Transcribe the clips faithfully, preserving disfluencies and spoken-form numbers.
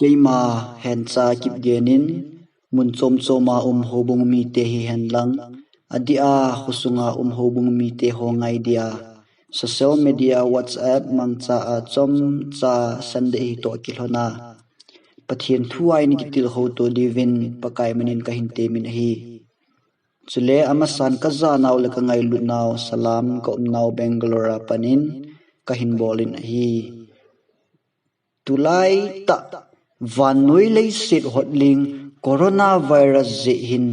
Keima Hencha Kipgen in, mun chom choma um houbung mite hihen lang, adeh a khosunga um houbung mite ho ngai dia social media, WhatsApp mangcha a chomcha Sunday hitoh kilhona Pathen thu a in kitilkhou to diuvin Pakai minin kahin temin ahi. Chule amasan kajanau le kangailutnau, Salam, kaumnau Bangalore a panin kahin bolin ahi. Tulai tah vannoi leiset hotling coronavirus jeh hin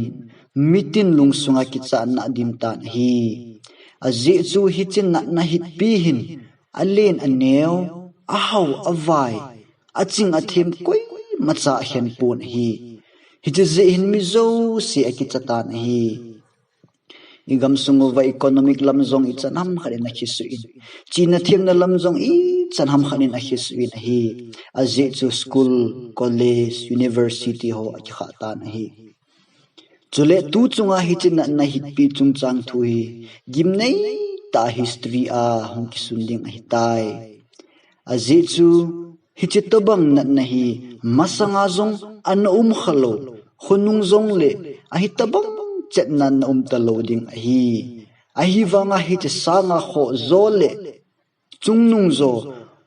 mitin lungsunga kichatna adimtan ahi. Ajeh chu hiche natna hipi hin alen aneo, ahao avai, aching athem koimacha akhen pon ahi. Hiche jeh hin mi jouse akichatan ahi. Igamsung uva economic lam jong ichan hamkhat in akisuh in, china themna lam jong ichan hamkhat in akisuh in ahi. Ajeh chu school, college, university ho akikhah tan ahi. Chule tu chunga hiche natna hipi chungchang thu hi gimneitah history a hung kisun ding ahitai. Ajeh chu hiche tobang natna hi masanga jong ana umkhalou, khonung jongle ahitobang chetna ana umtalou ding ahi. Ahivanga hiche sanga khoh jo le chungnung jo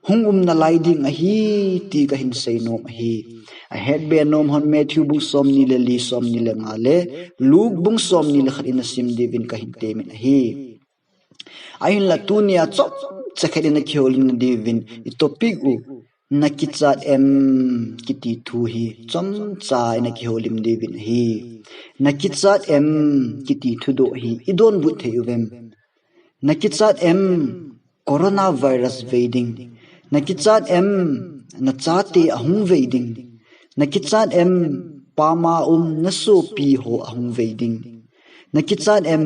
hung um nalai ding ahi ti kahin seinom ahi. Ahetbe nom hon Matthew bung somni le li, somni le nga le Luke bung somni le khat in nasim diuvin kahin temin ahi. Ahinla tunia chomcha khat in akihoulimna diuvin itopic u, nakichat em kiti thu hi chomcha in akihoulim diuvin ahi. Nakichat em kiti thudoh hi idonbut thei uvem? Nakichat em coronavirus vei ding? Nakichat em nachate ahung vei ding? Nakichat em pama um nasopi ho ahung vei ding? Nakichat em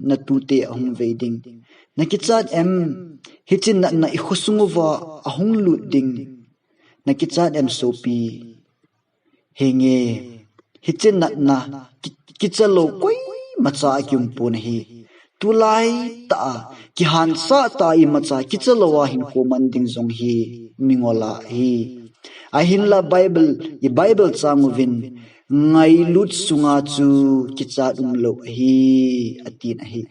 natute ahung vei ding? Nakichat em hiche natna ikhosung uva ahung lut ding? Nakichat em sopi? Henge, hiche natna ki-, kichalou koimacha akium pon ahi. Tulai tah a kihansah tah a imacha kichalou a hinkho man ding jong hi mingol ahi. Ahinla Bible, iBible chang uvin, ngailut sunga chu kichat umlou ahi, atin ahi.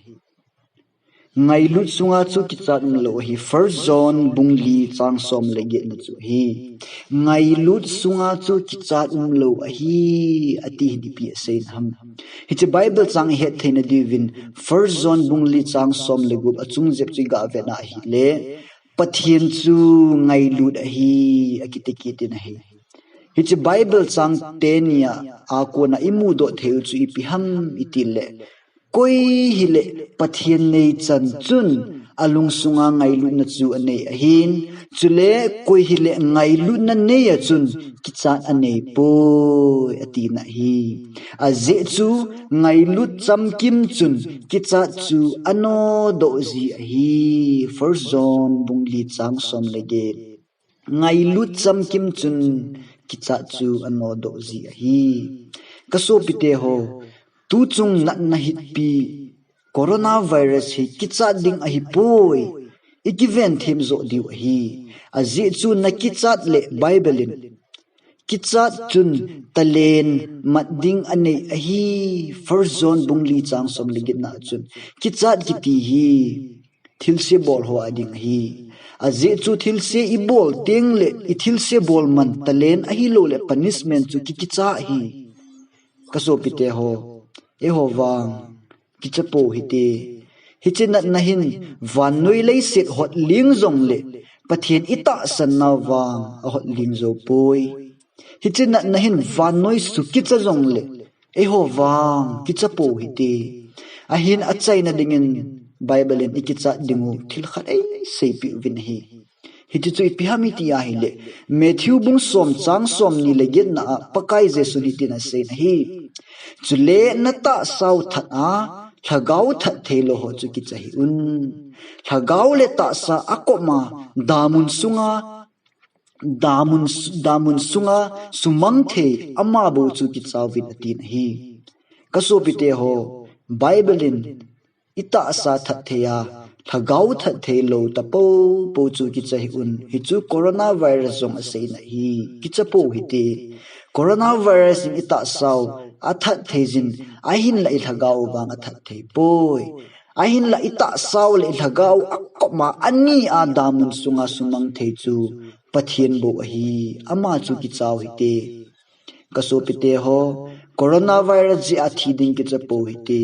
Ngailut sunga chu kichat umlou ahi. First John bung li chang som le getna chu ahi. Ngailut sunga chu kichat umlou ahi, ati hi ipi aseina ham? Hiche Bible chang ihet theina diuvin First John bung li chang som le gup achung jep chu iga vetna ahile, Pathen chu ngailut ahi, akiti kit in ahi. Hiche Bible chang teni a akona imudoh theiu chu ipi ham itile, koi hile Pathen neichan chun alungsunga ngailutna chu anei ahin, chule koi hile ngailutna nei a chun kichat aneipoi, atina ahi. Ajeh chu ngailut chamkim chun kichat chu anodoh ji ahi. First John bung li chang som le get. Ngailut chamkim chun kichat chu anodoh ji ahi. Kasopite ho, tuchung natna hipi coronavirus hi kichat ding ahipoi, ikiven them joh diu ahi. Ajeh chu nakichat le Bible in, kichat chun talen mat ding anei ahi, First John bung li chang som le getna chun, kichat kiti hi thilse bol ho a ding ahi. Ajeh chu thilse ibol tengle, ithilse bol man talen ahiloule punishment chu ki, kicha ahi. Kasopite ho, eiho vang kichapou hite. Hiche natna hin vannoi leiset hotling jongle, Pathen itahsan nau vang ahotling joupoi. Hiche natna hin vannoi sukicha jongle, eiho vang kichapou hite. Ahin achaina dingin Bible in ikichat dingu thil khat eiseipeh uvin ahi. Hiche chu ipi ham iti ahile, Matthew bung som chang somni le getna a Pakai Jesun hitin aseiyin ahi. Chule natahsau that a, lhagao that theilou ho chu kicha hih un. Lhagao le tahsa akoma, damun sunga, damun, damun sunga sumang thei ama bou chu kichauvin atin ahi. Kasopite ho, Bible in itahsa that thei a, Lhagao that thei lou tapopo chu kicha hih un. Hichu coronavirus jong aseina hi, kicha pou hite. Coronavirus in itahsau athat thei jin, ahinla ilhagao vang athat thei poi. Ahinla itahsau le ilhagao akoma ani a damun sunga sumang thei chu Pathen bou ahi, ama chu kichau hite. Kasopite ho, coronavirus jeh a thi ding kicha pou hite.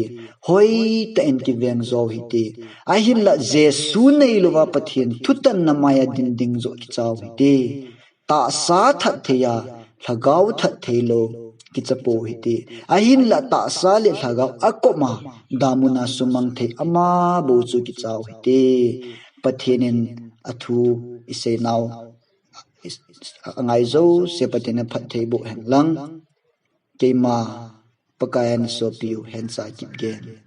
Hoitah in kiveng jou hite. Ahinla Jesu neilouva Pathen thutanna maiya din ding joh kichau hite. Tahsa that thei a, lhagao that thei lou, kicha pou hite. Ahinla tahsa le lhagao akoma damun a sumang thei ama bou chu kichau hite. Pathen in athu iseinau angai jouse Pathen in phatthei boh hen lang. Keima Pakaiya nasopiu Hencha Kipgen.